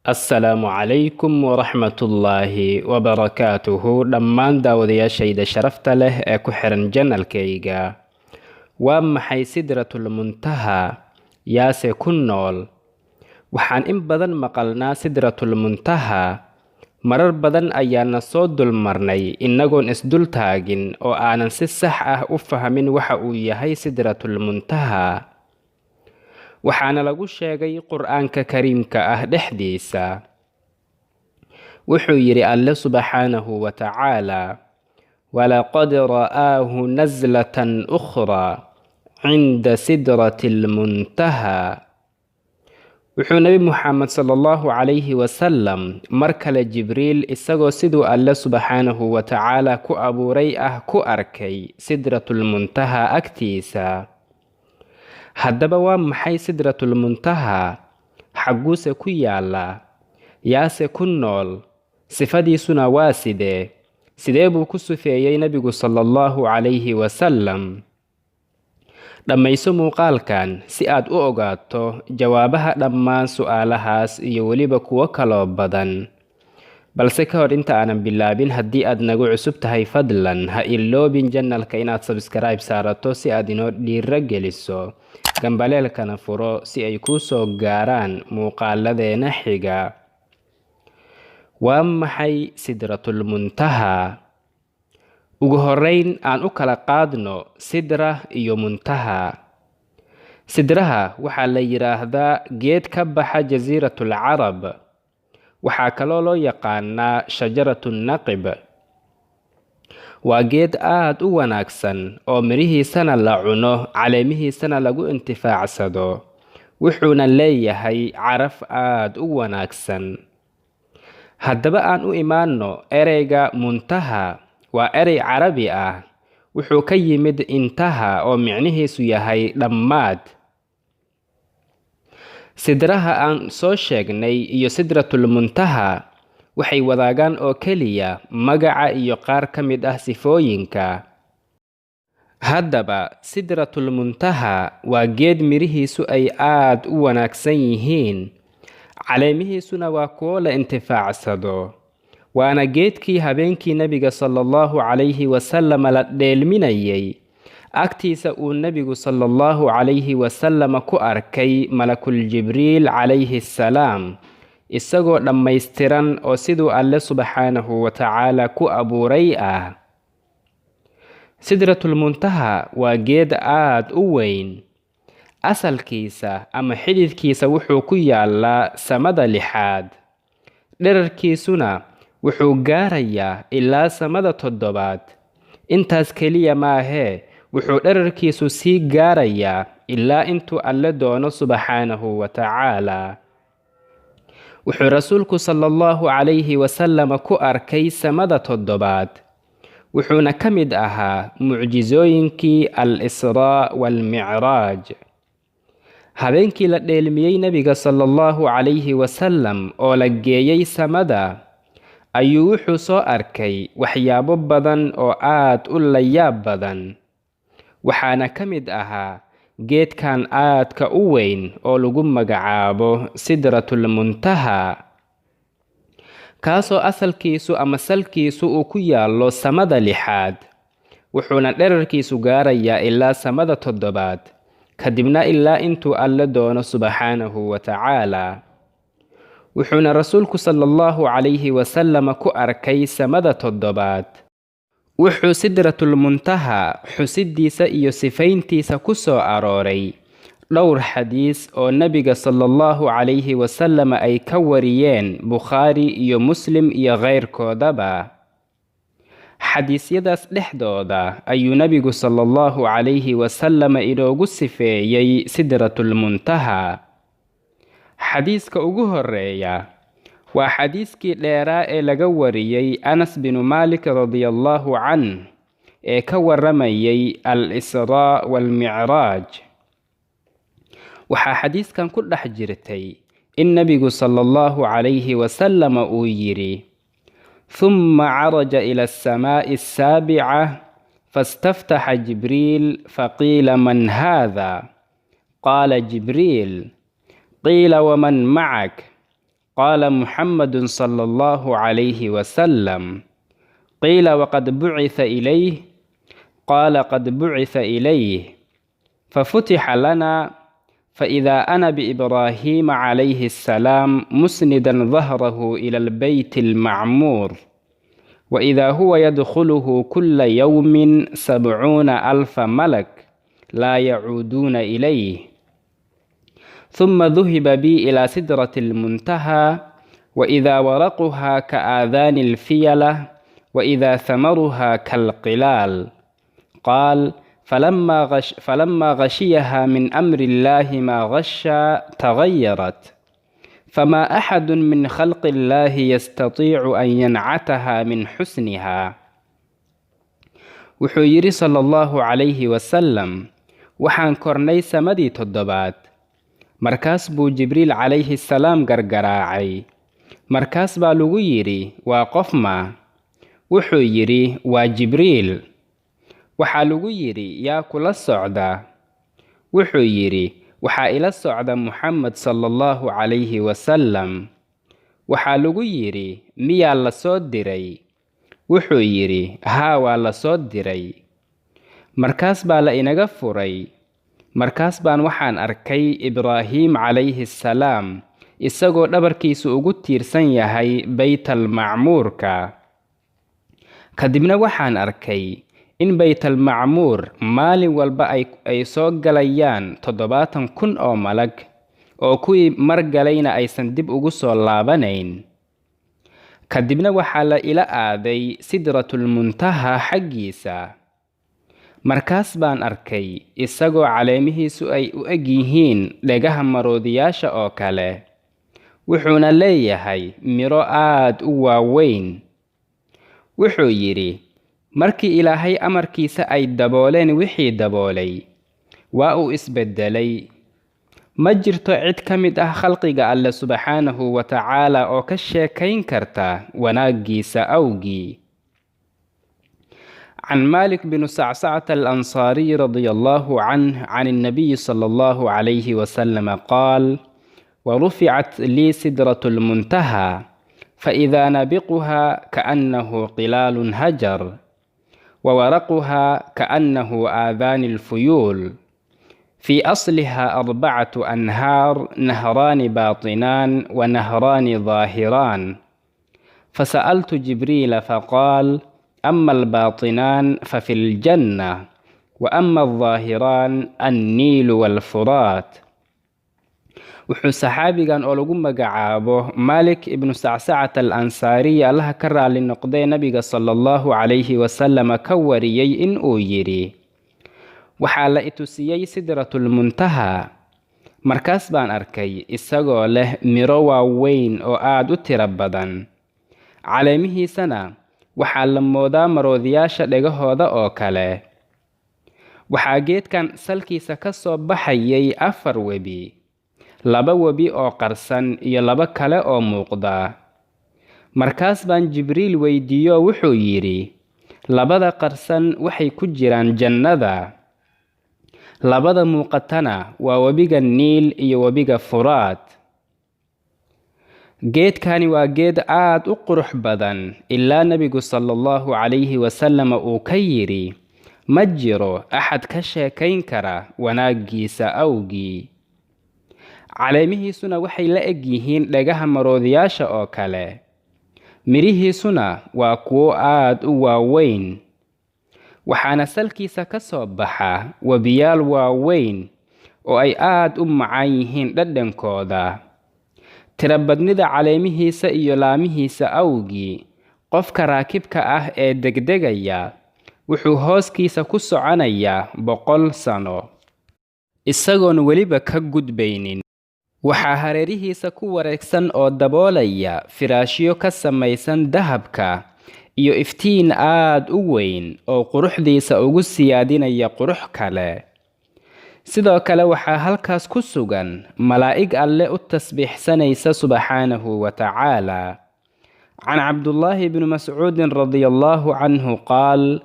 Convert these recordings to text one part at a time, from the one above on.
Assalaamu calaykum waraxmatullaahi wabarakaatuhu dhammaan daawadayaashayda sharafta leh ee ku xiran channelkayga. Waa maxay Sidratul Muntaha? Yaase ku nool? Waxaan in badan maqalnaa Sidratul Muntaha. Marar badan ayaana soo dulmarnay innagoon isdul taagin oo aanan si sax ah u fahmin waxa uu yahay Sidratul Muntaha. Waxaana lagu sheegay Qur'aanka Kariimka ah dhexdiisa. Wuxuu yidhi Alle subxaanahu wa tacaala: "Walaqad ra'aahu nazlatan ukhraa cinda sidratil muntaha." Wuxuu Nabi Muxamed sala Allahu calayhi wasalam mar kale Jibriil isagoo siduu Alle subxaanahu wa tacaala ku abuuray ah ku arkay Sidratul Muntaha agtiisa. Haddaba waa maxay Sidratul Muntaha? Xagguuse ku yaallaa? Yaase ku nool? Sifadiisuna waa sidee? Sidee buu ku sifeeyey Nabigu sala Allahu calayhi wasalam? Dhammayso muuqaalkan si aad u ogaato jawaabaha dhammaan su'aalahaas iyo weliba kuwo kaloo badan. Balse ka hor inta aanan bilaabin, haddii aad nagu cusub tahay, fadlan ha iloobin channelka inaad subscribe saarato si aad inoo dhiiro geliso, gambaleelkana furo si ay kuu soo gaaraan muuqaaladeena xiga. Waa maxay Sidratul Muntaha? Ugu horreyn aan u kala qaadno sidra iyo muntaha. Sidraha waxaa la yidhaahdaa geed ka baxa Jasiiratul Carab. Waxaa kaloo loo yaqaanaa shajaratu naqib. Waa geed aad u wanaagsan oo midhihiisana la cuno, caleemihiisana lagu intifaacsado, wuxuuna leeyahay caraf aad u wanaagsan. Haddaba aan u imaanno ereyga muntaha. Waa erey Carabi ah. Wuxuu ka yimid intaha oo micnihiisu yahay dhammaad. Sidraha aan soo sheegnay iyo Sidratul Muntaha waxay wadaagaan oo keliya magaca iyo qaar ka mid ah sifooyinka. Haddaba Sidratul Muntaha waa geed midhihiisu ay aad u wanaagsan yihiin, caleemihiisuna waa kuwo la intifaacsado. Waana geedkii habeenkii Nabiga sala Allahu calayhi wasalam la dheelminayay agtiisa uu Nebigu sala Allahu calayhi wasalam ku arkay Malakul Jibriil calayhi assalaam isagoo dhammaystiran oo siduu Alle subxaanahu wa tacaala ku abuuray ah. Sidratul Muntaha waa geed aad u weyn. Asalkiisa ama xididkiisa wuxuu ku yaalaa samada lixaad, dhererkiisuna wuxuu gaarayaa ilaa samada toddobaad. Intaas keliya maahee, wuxuu dhererkiisu sii gaarayaa ilaa intuu Alle doono subxaanahu wa tacaala. Wuxuu Rasuulku sala Allahu calayhi wasalam ku arkay samada toddobaad, wuxuuna ka mid ahaa mucjisooyinkii al-Israa wal-Micraaj. Habeenkii la dheelmiyey Nebiga sala Allahu calayhi wasalam oo la geeyey samada ayuu wuxuu soo arkay waxyaabo badan oo aad u layaab badan, waxaana ka mid ahaa geedkan aadka u weyn oo lagu magacaabo Sidratul Muntaha, kaasoo asalkiisu ama salkiisu uu ku yaallo samada lixaad, wuxuuna dhererkiisu gaarayaa ilaa samada toddobaad, kadibna ilaa intuu Alle doono subxaanahu wa tacaala. Wuxuuna Rasuulku sala Allahu calayhi wasalam ku arkay samada toddobaad. Wuxuu Sidratul Muntaha xusidiisa iyo sifayntiisa ku soo arooray dhowr xadiis oo Nabiga sala Allahu calayhi wasalam ay ka wariyeen Bukhaari iyo Muslim iyo keyrkoodaba. Xadiisyadaas dhexdooda ayuu Nabigu sala Allahu calayhi wasalam inoogu sifeeyey Sidratul Muntaha. Xadiiska ugu horeeya waa xadiiskii dheeraa ee laga wariyey Anas binu Maalik radiyallahu canh ee ka warramayay al-Israa wal-Micraaj. Waxaa xadiiskan ku dhex jirtay in Nabigu sala Allahu calayhi wasalam uu yidhi: "Thumma caraja ila as-samaa'i as-saabica fastaftaxa Jibriil, faqiila: Man haadha? Qaala: Jibriil. Qiila: waman macak? Qaala Muxammadun sala Allahu calayhi wasalam. Qiila waqad bucitha ilayh? Qaala qad bucitha ilayh. Fafutixa lana فإذا أنا بإبراهيم عليه السلام مسندا ظهره إلى البيت المعمور، وإذا هو يدخله كل يوم 70,000 ملك لا يعودون إليه. ثم ذهب بي إلى سدرة المنتهى، وإذا ورقها كآذان الفيلة، وإذا ثمرها كالقلال. قال: فلما غشيها من أمر الله ما غشى تغيرت، فما أحد من خلق الله يستطيع أن ينعتها من حسنها. Wuxuu yidhi sala Allahu calayhi wasalam: Waxaan kornay samadii toddobaad. Markaas buu Jibriil calayhi salaam gargaraacay. Markaas baa lagu yidhi: Waa qof ma? Wuxuu yidhi: Waa Jibriil. Waxaa lagu yidhi: Yaa kula socda? Wuxuu yidhi: Waxaa ila socda Muxamed sala Allahu calayhi wasalam. Waxaa lagu yidhi: Miyaa la soo diray? Wuxuu yidhi: Haa, waa la soo diray. Markaas baa la inaga furay. Markaas baan waxaan arkay Ibraahiim calayhi salaam isagoo dhabarkiisu ugu tiirsan yahay Baytalmacmuurka. Kadibna waxaan arkay in Baytalmacmuur maalin walba ay soo galayaan 70,000 oo malag, oo kuwii mar galayna aysan dib ugu soo laabanayn. Kadibna waxaa la ila aaday Sidratulmuntaha xaggiisa. Markaas baan arkay isagoo caleemihiisu ay u eg yihiin dhegaha maroodiyaasha oo kale, wuxuuna leeyahay midho aad u waaweyn. Wuxuu yidhi: Markii Ilaahay amarkiisa ay dabooleen wixii daboolay, waa uu isbeddelay. Ma jirto cid ka mid ah khalqiga Alle subxaanahu wa tacaala oo ka sheekayn karta wanaaggiisa awgii. Can Malik bnu Sacsacata Alansaariy radia allahu canh can الnabiyi sala allahu calayhi wasalama qaal: waruficat lii sidratu lmuntaha, faإida nabiquha kaأnnahu qilaalun hajar, wawaraquha kaأnnahu aadaani lfuyuul, fi asliha 4 anhaar, nahraani baatinaan wa nahraani daahiraan. Fasa'altu Jibriila faqaal: ama albaatinaan fafi ljanna, wa ama aldaahiraan anniilu waalfuraat. Wuxuu saxaabigan oo lagu magacaabo Malik ibnu Sacsacat al Ansaariy, Allaha ka raali noqdee, nabiga sala Allahu calayhi wasalama ka wariyey in uu yidhi: Waxaa la itusiyey Sidratulmuntaha. Markaas baan arkay isagoo leh midho waaweyn oo aad u tiro badan, caleemihiisana waxaa la moodaa maroodiyaasha dhegahooda oo kale. Waxaa geedkan salkiisa ka soo baxayay 4 webi, 2 webi oo qarsan iyo 2 kale oo muuqda. Markaas baan Jibriil weydiiyo, wuxuu yidhi: Labada qarsan waxay ku jiraan jannada, labada muuqatana waa webiga Niil iyo webiga Furaat. Geedkani waa geed aad u qurux badan, ilaa nebigu sala Allahu calayhi wasalam uu ka yidhi: Ma jiro axad ka sheekayn kara wanaaggiisa awgii. Caleemihiisuna waxay la eg yihiin dhagaha maroodiyaasha oo kale, midhihiisuna waa kuwo aad u waaweyn. Waxaana salkiisa ka soo baxa webiyaal waaweyn oo ay aad u macaan yihiin dhadhankooda. Tirabadnida caleemihiisa iyo laamihiisa awgii, qofka raakibka ah ee degdegaya wuxuu hooskiisa ku soconayaa 100 sano isagoon weliba ka gudbaynin. Waxaa hareerihiisa ku wareegsan oo daboolaya firaashyo ka samaysan dahabka iyo iftiin aad u weyn oo quruxdiisa ugu siyaadinaya qurux kale. Sidoo kale waxaa halkaas ku sugan malaa'ig Alle u tasbiixsanaysa subxaanahu wa tacaala. Can Cabdullaahi bni Mascuudin radia allahu canhu qaal: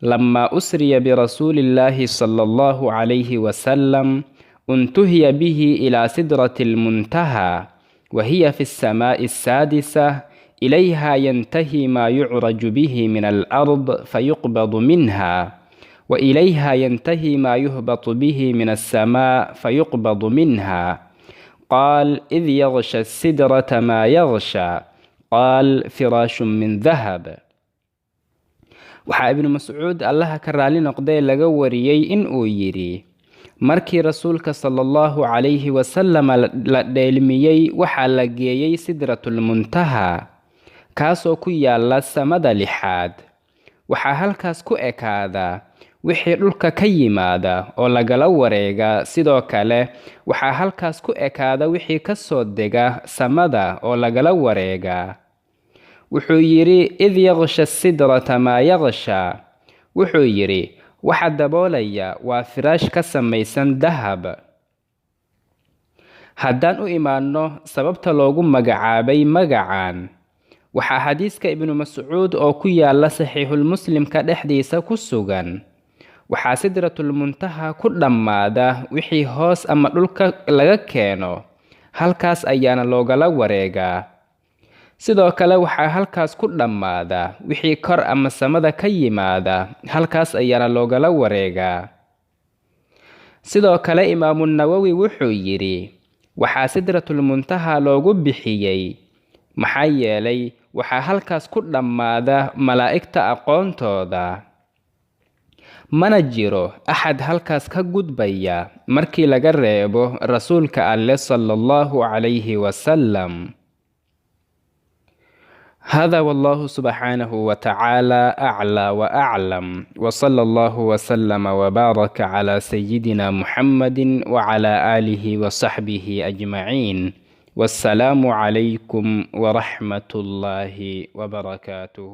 lama usriya birasuuli illaahi sala allahu calayhi wasalam untuhiya bihi ilaa sidrati almuntaha. Wa hiya fi alsamaa'i alsaadisa, ilayha yantahi maa yucraju bihi min alard fayuqbadu minha, wa ilayha yantahi maa yuhbatu bihi min alsamaa fayuqbadu minha. Qaal: id yagsha asidrata maa yagsha. Qaal: firaashun min dahab. Waxaa Ibnu Mascuud, Allaha ka raali noqdee, laga wariyey in uu yidhi: markii Rasuulka sala Allahu calayhi wasalam la dheelmiyey, waxaa la geeyey Sidratulmuntaha, kaasoo ku yaala samada lixaad. Waxaa halkaas ku ekaada wixii dhulka ka yimaada oo lagala wareega. Sidoo kale waxaa halkaas ku ekaada wixii ka soo dega samada oo lagala wareegaa. Wuxuu yidhi: id yaksha sidrata maa yaksha. Wuxuu yidhi: waxa daboolaya waa firaash ka samaysan dahab. Haddaan u imaanno sababta loogu magacaabay magacan, waxaa xadiiska Ibnu Mascuud oo ku yaala Saxiixulmuslimka dhexdiisa ku sugan: waxaa Sidratulmuntaha ku dhammaada wixii hoos ama dhulka laga keeno, halkaas ayaana loogala wareegaa. Sidoo kale waxaa halkaas ku dhammaada wixii kor ama samada ka yimaada, halkaas ayaana loogala wareegaa. Sidoo kale Imaamu Nawowi wuxuu yidhi: waxaa Sidratulmuntaha loogu bixiyey maxaa yeelay waxaa halkaas ku dhammaada malaa'igta aqoontooda, mana jiro axad halkaas ka gudbaya markii laga reebo Rasuulka Alle sala Allahu calayhi wasalam. هذا والله سبحانه وتعالى أعلى وأعلم، وصلى الله وسلم وبارك على سيدنا محمد وعلى آله وصحبه أجمعين، والسلام عليكم ورحمة الله وبركاته.